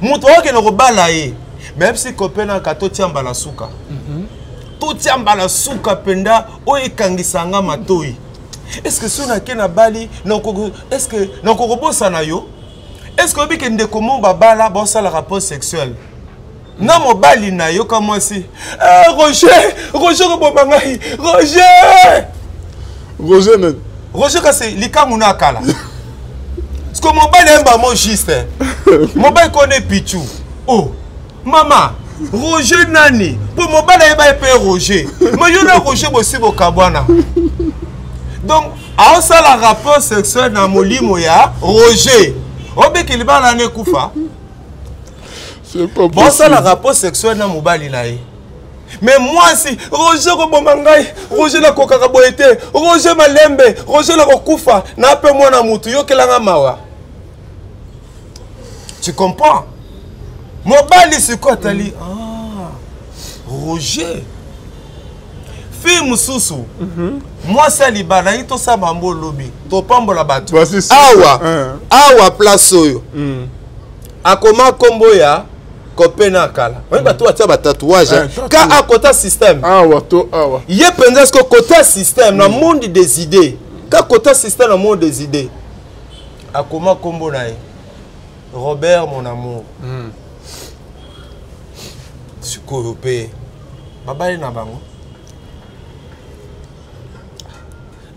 Moto akokende kobala ye, mais yebisi copain naka totia mbala suka. Totia mbala suka mpenza oyo ekangisa nga matoi. Est ce que soki nake nabali, est ce que nakoki kobosana yo? Est ce que oyebi ke ndeko mo babala baosala rapport sexuel na mobali na yo ka mwasi? Ah, Roger, Roger koboma ngai, Roger. Roger nani? Roger kasi likambo na kala. Parce que mobali ayemba mo juste mobali kone pichu. Oh mama, Roger nani? Mpo mobali ayeba ye mpe Roger, mais yo na Roger bosi bokabwana. Donc aosala rapport sexuel na molimo ya Roger, obeki libala na ekufa. Bosala rapport sexuel na mobali na ye, mais mwasi: "Roger koboma ngai, Roger nakokaka boye te, Roger malembe, Roger nakokufa na mpe mwana mutu, yokelanga mawa." Tu comprends? Mobali sikoyo atali: "Ah, Roger." Fille mosusu, mwasi ya libala nayi, tosala bango olobi topambola bato awa awa place oyo akoma nkombo ya copain na kala. Oyebi bato batia batatouage ka akota système. Awa to awa. Ye mpenza siko kota système na monde des idées, ka kota système na monde des idées, akoma nkombo na ye Robert mon amour. Sikoyo mpe babali na bango,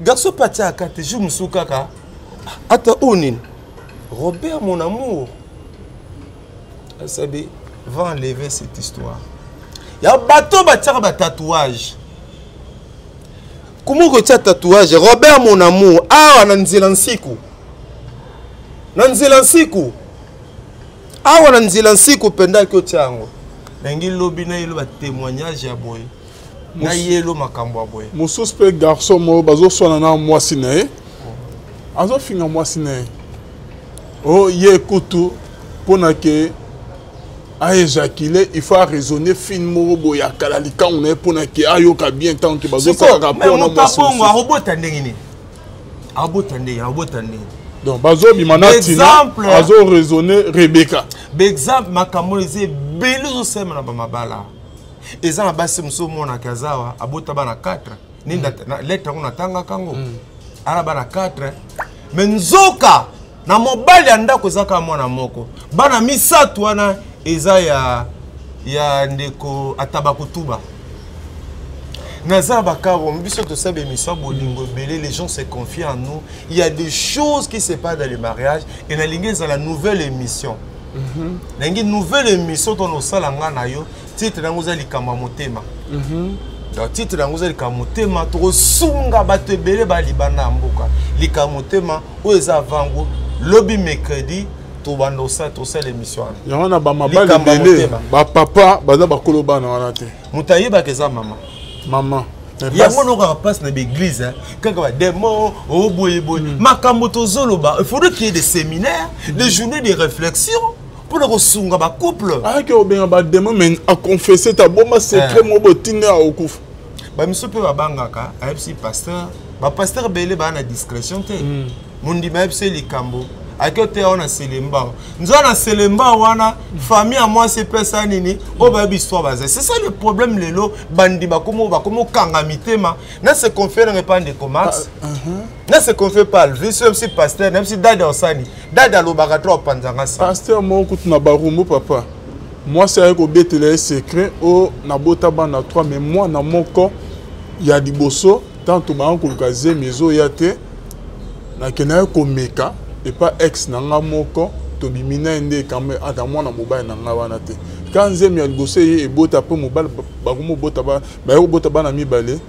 garçon mpe atiaka te. Jour mosusu kaka ata oyo nini, Robert mon amour, asabi va enlever cette histoire ya bato batiaka batatouage. Kuma kotia tatouage Robert mon amour awa na nzela nsiku, na nzela nsiku awa, na nzela nsiku mpenza aki otia yango. Nangi lobi nayelo batémoignage ya boye, nayelo makambo ya boye. Mosusu mpe garçon moko bazoswana na mwasi na ye, azofinga mwasi na ye o ye kutu mpona ke aéjaculer, il faut araisonner fine moko boye ya kala, likango na ye, mpona ke ayoka bien ntango ke bazosala rapport na mwasi. Bongo akobota ndenge nini? Akobota ndenge, akobota ndenge? Donc bazobima na tina, azoraisonner Rebeka. Baexemple, makambo eza ebele ozosalema na bamabala. Eza na basi mosusu omonaka aza awa, abota bana 4. Nini lettre yango natangaka yango, ana bana 4, mais nzoka na mobali ya ndako eza kaka mwana moko. Bana misato wana eza ya ndeko Atabakutuba. Naza na bakaro biso tosala émission bolingo ebele, les gens se confient en nous. Il y a des choses qui se passent dans le mariage et nalingi ezala nouvelle émission. Nalingi nouvelle émission to nosala nga na yo, titre yango eza likambo ya motema. Donc titre yango eza likambo motema. Tokosunga bato ebele balibanda ya mboka. Likambo motema oyo eza vango lobi mercredi, tobanda tosala émission wana. Yango na bamabali ebele, bapapa baza bakolo bana wana te. Moto ayebaka eza mama. Mama. Yango nokaka mpasi na baeglise kaka badémon oboyeboye. Makambo tozoloba, il faudrait qu'il y ait des séminaires, des journées de réflexion mpona kosunga bacouple. Ayaki obenga badémon, mais aconfesse te, abomba secret moko botinda ya okufa. Bamiso mpe babangaka, ayebisi pasteur. Bapasteur ebele baa na discrétion te. Mondimi ayebisi likambo, ake oteya wana selemba, nzoa na selemba wana, famille ya mwasi epesa nini oyo bayebi histoire baza. C'est ça le problème. Lelo bandi bakomi okanga mitema na se confie nanga epa ndeko Max, na se confie pa Alvis, oyo si pasteur na bisi dade osani dade alobaka to apanzanga sa. Pasteur moko kutu na Barumbu, papa, mwasi aye kobetela ye secret oyo: "Nabota bana 3, mais mwana moko ya liboso, ntango tobanga koluka zemi ezoya te, nakendaki komeka epa ex na nga moko, tobimi na ye nde ekambe ata mwana mobali na ngai wana te. Ka nzemi ya liboso eye ebota mpe mobali, bakomobota, baye kobota bana mibale."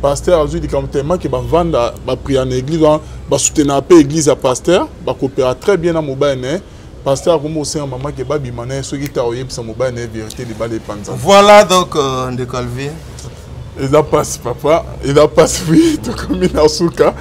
Pasteur azwi likambo tellement ke bavanda, baprière na église wana, basoutenaka mpe église ya pasteur, bakopera très bien na mobali na ye. Pasteur akomi kosenga mama ke babima na ye, soki te akoyebisa mobali na ye vérité, libala epanza. Voilà donc, ndeko Alvin. Eza mpasi, papa, eza mpasi. Oui, tokomi na suka.